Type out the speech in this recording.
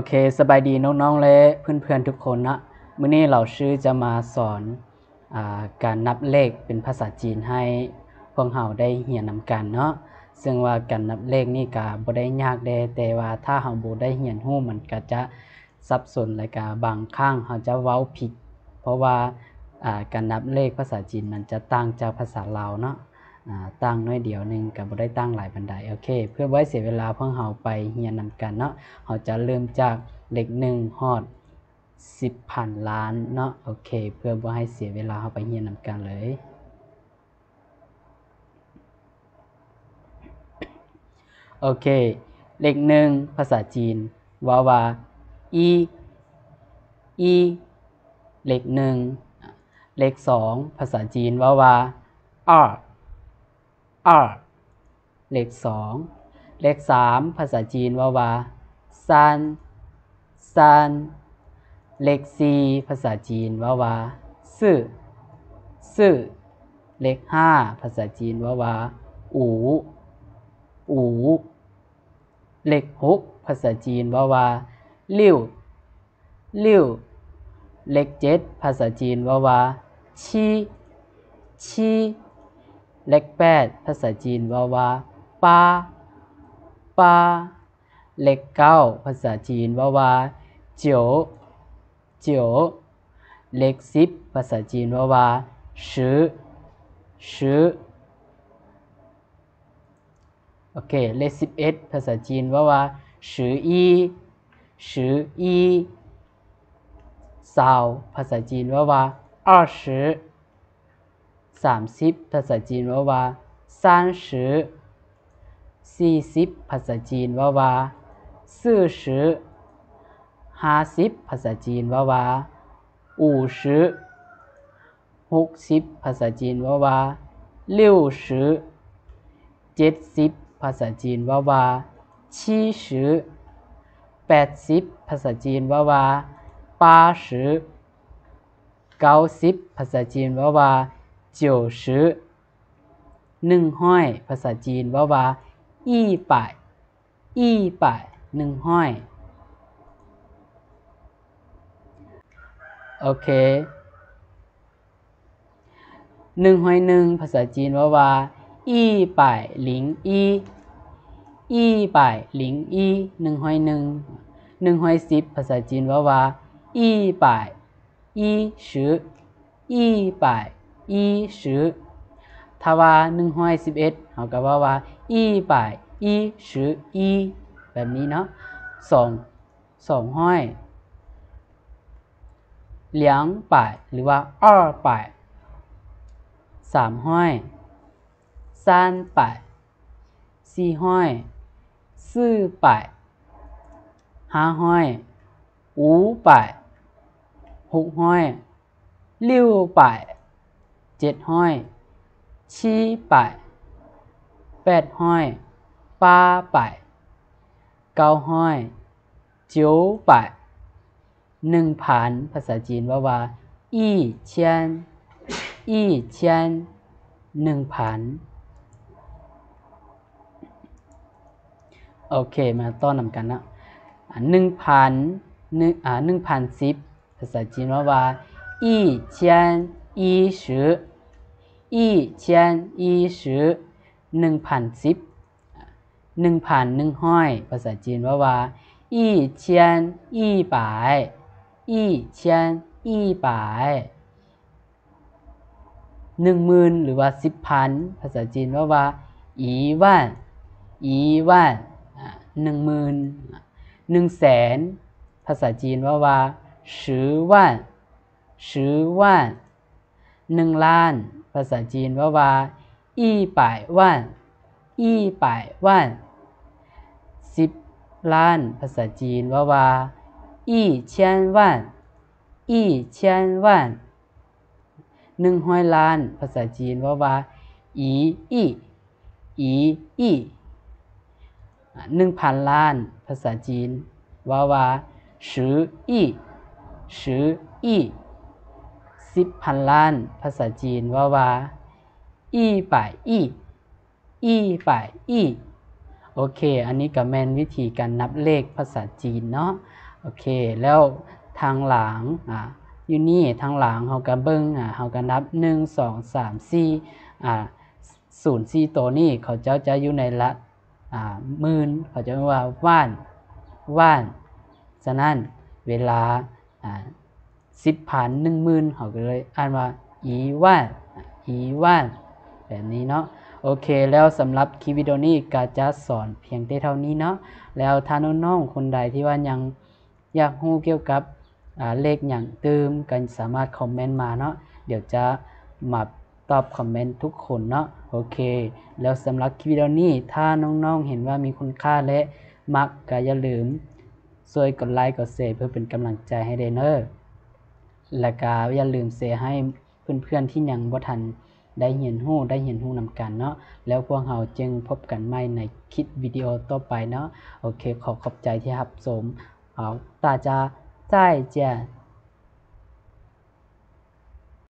ເຄ ສະບາຍດີນ້ອງໆ ແລະ ເພື່ອນໆ ທຸກຄົນເນາະ. ມື້ນີ້ລາວຊື່ຈະມາສອນ ອາ ການນັບເລກເປັນພາສາຈີນໃຫ້ພວກເຮົາໄດ້ຮຽນນຳກັນເນາະ. ເຊິ່ງວ່າການນັບເລກນີ້ກະບໍ່ໄດ້ຍາກເດ້, ແຕ່ວ່າຖ້າເຮົາບໍ່ໄດ້ຮຽນຮູ້ ມັນກະຈະສັບສົນ ແລະກະບາງຄັ້ງເຮົາຈະເວົ້າຜິດ, ເພາະວ່າ ອາ ການນັບເລກພາສາຈີນມັນຈະຕ່າງຈາກພາສາລາວເນາະ. ອາ ຕ່າງໜ້ອຍດຽວໜຶ່ງ ກະບໍ່ໄດ້ຕ່າງຫຼາຍປານໃດ. ໂອເຄ ເພື່ອບໍ່ໃຫ້ເສຍເວລາ ພວກເຮົາໄປຮຽນນຳກັນເນາະ. ເຮົາຈະເລີ່ມຈາກເລກໜຶ່ງຮອດສິບພັນລ້ານເນາະ. ໂອເຄ ເພື່ອບໍ່ໃຫ້ເສຍເວລາ ເຮົາໄປຮຽນນຳກັນເລີຍ. ໂອເຄ ເລກໜຶ່ງ ພາສາຈີນເວົ້າວ່າ ອີ ອີ ເລກໜຶ່ງ. ເລກສອງ ພາສາຈີນເວົ້າວ່າ ອາ ອາ ເລກສອງ. ເລກສາມ ພາສາຈີນເວົ້າວ່າ ຊານ ຊານ. ເລກສີ່ ພາສາຈີນເວົ້າວ່າ ຊື່ ຊື່. ເລກຫ້າ ພາສາຈີນເວົ້າວ່າ ອູ ອູ. ເລກຫົກ ພາສາຈີນເວົ້າວ່າ ລິ້ວ ລິ້ວ. ເລກເຈັດ ພາສາຈີນເວົ້າວ່າ ຊີ ຊີ. ເລກແປດ ພາສາຈີນເວົ້າວ່າ ປາ ປາ. ເລກເກົ້າ ພາສາຈີນເວົ້າວ່າ ໂຈ ໂຈ. ເລກສິບ ພາສາຈີນເວົ້າວ່າ ຊື ຊື. ໂອເຄ ເລກສິບເອັດ ພາສາຈີນເວົ້າວ່າ ຊືອີ ຊືອີ. ຊາວ ພາສາຈີນເວົ້າວ່າ ອາຊື. ສາມສິບ ພາສາຈີນເວົ້າວ່າ ຊານຊື. ສີ່ສິບ ພາສາຈີນເວົ້າວ່າ ຊື່ຊື. ຫ້າສິບ ພາສາຈີນເວົ້າວ່າ ອູຊື. ຫົກສິບ ພາສາຈີນເວົ້າວ່າ ລິ້ວຊື. ເຈັດສິບ ພາສາຈີນເວົ້າວ່າ ຊີຊື. ແປດສິບ ພາສາຈີນເວົ້າວ່າ ປາຊື. ເກົ້າສິບ ພາສາຈີນເວົ້າວ່າ ໂຈວຊື. ໜຶ່ງຮ້ອຍ ພາສາຈີນເວົ້າວ່າ ອີ່ປາຍ ອີ່ປາຍ ໜຶ່ງຮ້ອຍ. ໂອເຄ ໜຶ່ງຮ້ອຍໜຶ່ງ ພາສາຈີນເວົ້າວ່າ ອີ່ປາຍລິງອີ່ ອີ່ປາຍລິງອີ່. ໜຶ່ງຮ້ອຍໜຶ່ງ ໜຶ່ງຮ້ອຍສິບ ພາສາຈີນເວົ້າວ່າ ອີ່ປາຍ ອີ່ຊື ອີ່ປາຍ ອີ່ຊື. ຖ້າວ່າໜຶ່ງຮ້ອຍສິບເອັດ ເຮົາກໍເວົ້າວ່າ ອີ່ປາຍ ອີ່ຊືອີ່ ແບບນີ້ເນາະ. ສອງ ສອງຮ້ອຍ ລຽງປາຍ ຫຼືວ່າ ອາປາຍ. ສາມຮ້ອຍ ຊານປາຍ. ສີ່ຮ້ອຍ ຊື່ປາຍ. ຫ້າຮ້ອຍ ອູປາຍ. ຫົກຮ້ອຍ ລິ້ວປາຍ. ເຈັດຮ້ອຍ ຊີປາຍ. ແປດຮ້ອຍ ປາປາຍ. ເກົ້າຮ້ອຍ ໂຈວປາຍ. ໜຶ່ງພັນ ພາສາຈີນເວົ້າວ່າ ອີ່ຊຽນ ອີ່ຊຽນ ໜຶ່ງພັນ. ໂອເຄ ມາຕໍ່ນຳກັນເນາະ. ອາ ໜຶ່ງພັນ ໜຶ່ງ ອາ ໜຶ່ງພັນສິບ ພາສາຈີນເວົ້າວ່າ ອີ່ຊຽນ ອີ່ຊື ອີ່ຊຽນ ອີ່ຊື. ໜຶ່ງພັນສິບ ໜຶ່ງພັນໜຶ່ງຮ້ອຍ ພາສາຈີນເວົ້າວ່າ ອີ່ຊຽນ ອີ່ປາຍ ອີ່ຊຽນ ອີ່ປາຍ. ໜຶ່ງໝື່ນ ຫຼືວ່າ ສິບພັນ ພາສາຈີນເວົ້າວ່າ ອີຫວັນ ອີຫວັນ ອາ ໜຶ່ງໝື່ນ. ໜຶ່ງແສນ ພາສາຈີນເວົ້າວ່າ ຊືຫວັນ ຊືຫວັນ. ໜຶ່ງລ້ານ ພາສາຈີນເວົ້າວ່າ ອີ່ປາຍຫວັນ ອີ່ປາຍຫວັນ. ສິບລ້ານ ພາສາຈີນເວົ້າວ່າ ອີ່ຊຽນຫວັນ ອີ່ຊຽນຫວັນ. ໜຶ່ງຮ້ອຍລ້ານ ພາສາຈີນເວົ້າວ່າ ອີ ອີ່ ອີ ອີ່. ອາ ໜຶ່ງພັນລ້ານ ພາສາຈີນເວົ້າວ່າ ຊືອີ່ ຊືອີ່. ສິບພັນລ້ານ ພາສາຈີນເວົ້າວ່າ ອີ່ປາຍ ອີ່ ອີ່ປາຍ ອີ່. ໂອເຄ ອັນນີ້ກໍແມ່ນວິທີການນັບເລກພາສາຈີນເນາະ. ອເຄ ແລ້ວທາງຫຼັງ ອາ ຢູ່ນີ້ທາງຫຼັງເຮົາກໍເບິ່ງ ອາ ເຮົາກໍນັບ ໜຶ່ງ ສອງ ສາມ ສີ່ ອາ ສູນສີ່ໂຕນີ້ ເຂົາເຈົ້າຈະຢູ່ໃນລະ ອາ ໝື່ນ ເຂົາຈະເອີ້ນວ່າ ຫວ່ານ ຫວ່ານ. ສະນັ້ນ ເວລາ ອາ ສິບພັນ ໜຶ່ງໝື່ນ ເຮົາກໍເລີຍອ່ານວ່າ ອີຫວ່ານ ອີຫວ່ານ ແບບນີ້ເນາະ. ໂອເຄ ແລ້ວສຳລັບຄລິບວິດີໂອນີ້ກໍຈະສອນພຽງແຕ່ເທົ່ານີ້ເນາະ. ແລ້ວຖ້ານ້ອງໆຄົນໃດທີ່ວ່າຍັງຢາກຮູ້ກ່ຽວກັບ ອາ ເລກຫຍັງຕື່ມ ກໍສາມາດຄອມເມັນມາເນາະ. ດຽວຈະມາຕອບຄອມເມັນທຸກຄົນເນາະ. ໂອເຄ ແລ້ວສຳລັບຄລິບວິດີໂອນີ້ ຖ້ານ້ອງໆເຫັນວ່າມີຄຸນຄ່າ ແລະ ມັກ ກໍຢ່າລືມ ຊ່ວຍກົດໄລກົດແຊເພື່ອເປັນກຳລັງໃຈໃຫ້ແດ່ເນີ. ແລະກະຢ່າລືມແຊໃຫ້ເພື່ອນໆທີ່ຍັງບໍ່ທັນໄດ້ຮຽນຮູ້ ໄດ້ຮຽນຮູ້ນຳກັນເນາະ. ແລ້ວພວກເຮົາຈຶ່ງພົບກັນໃໝ່ໃນຄລິບວິດີໂອຕໍ່ໄປເນາະ. ໂອເຄ ຂໍຂອບໃຈທີ່ຮັບຊົມ. ເອົາ ຕາຈາ ໃຈເຈຍ.